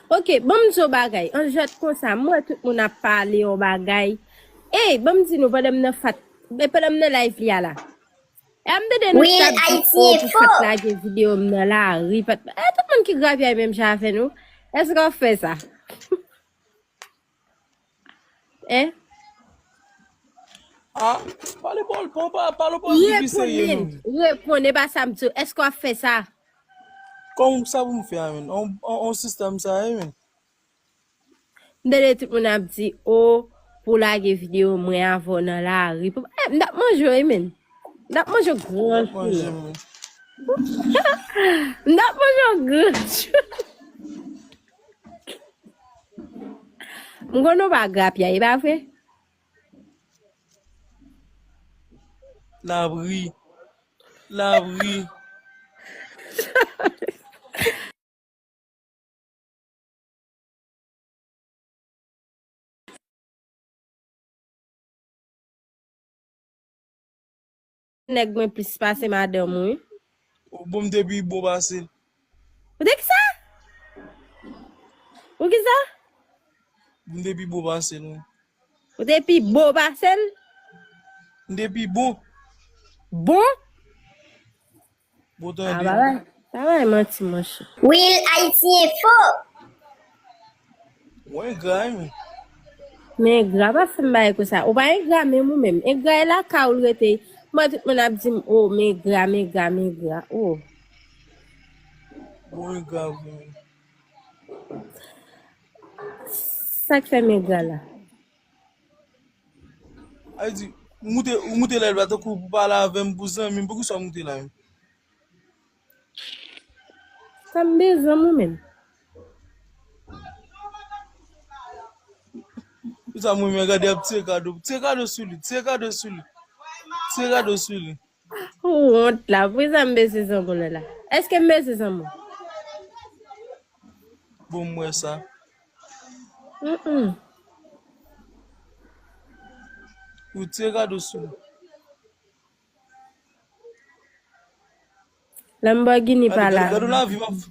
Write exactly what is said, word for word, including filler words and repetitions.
Ok, ban m di w bagay. An jwèt konsa, m wè tout moun ap pale yon bagay. Ey, ban m di nou, pandan m nan fat, e pandan m nan live li a la. E a m tande nou t ap di, o, pou fèt lage videyo m nan lari. Fèt, e tout moun ki grapyay menm jan avè nou. Èske w ap fè sa? Hein? Ah, pale bòl, pale bòl, pale bòl ki pi serye non. Reponn, e pa sa m di w. Èske w ap fè sa? Kòman sa pou m fè a menm? On, on, on sistèm sa ye menm. M tande tout moun ap di, o, pou lage videyo mwen avè w nan lari. Pou, eh, m t ap manje w, wi, menn. M t ap manje w gran chou. M t ap manje w gran chou. M konnen w pa grapyay, e pa vre? Labri. Labri. Nèg mwen plis pase madanm ou, wi. Bon, m te pi bon pase l. Ou te ki sa? Ou ki sa? M te pi bon pase l, wi. Ou te pi bon pase l? M te pi bon. Bon? Bon, tande. Ah, bagay, bagay manti, monchè. Will Haïti Info. Mwen engra, wi, men. Men engra, pa fè m bagay konsa. Ou pa engra menm ou menm. Engra e lakay ou l rete. Mwen, tout moun ap di m, o, m engra, m engra, m engra. O. Bon, engra, wi. Sa k fè m engra la? Ay di, ou moute, ou moute la, tankou pou pale avè m, pou zanmi m, poukisa w moute la menm? Sa m bezwen mwen menm. Pou sa mwen menm gade ap tire kado. Tire kado sou li, tire kado sou li. Tire kado sou li. Ou wont la, pou sa m bezwen zanmi w la. Èske m bezwen zanmi w? Bon, m wè sa. Mm-mm. Ou tire kado sou li. Lamborghini pa la. Gade, gade lavi m ap,